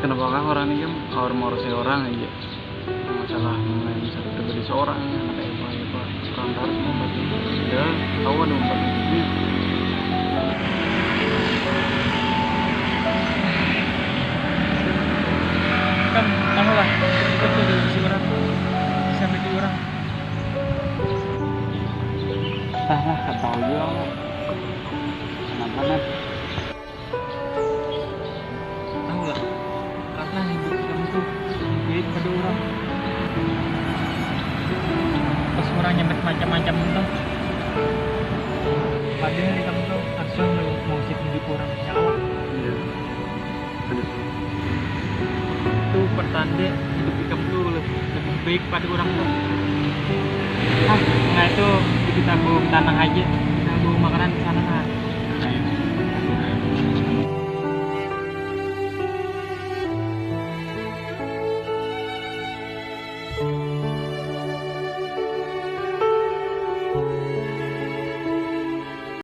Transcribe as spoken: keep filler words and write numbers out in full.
Kenapa kah orang ini, Gam, awar maurasi orang aja? Masalah mengenai misalnya pribadi seorang, anak apa, apa, orang harus membantu. Dia tahu ada membantu dirinya. Kan, tahu lah, itu tuh dari si orang, bisa bagi orang. Entahlah, gak tahu juga aku. Kenapa, Nat? Tahu lah, karena hidup kamu tuh baik pada orang. Pas orang nyambat macam-macam tuh, padahal kamu tuh harusnya mau, mau sih hidup orang, ya Allah. Iya. Benar. Itu pertanda hidup ikam tuh lebih, lebih baik pada orang tuh. Ah, nggak, itu kita bawa tanah aja, kita bawa makanan ke sana, nah.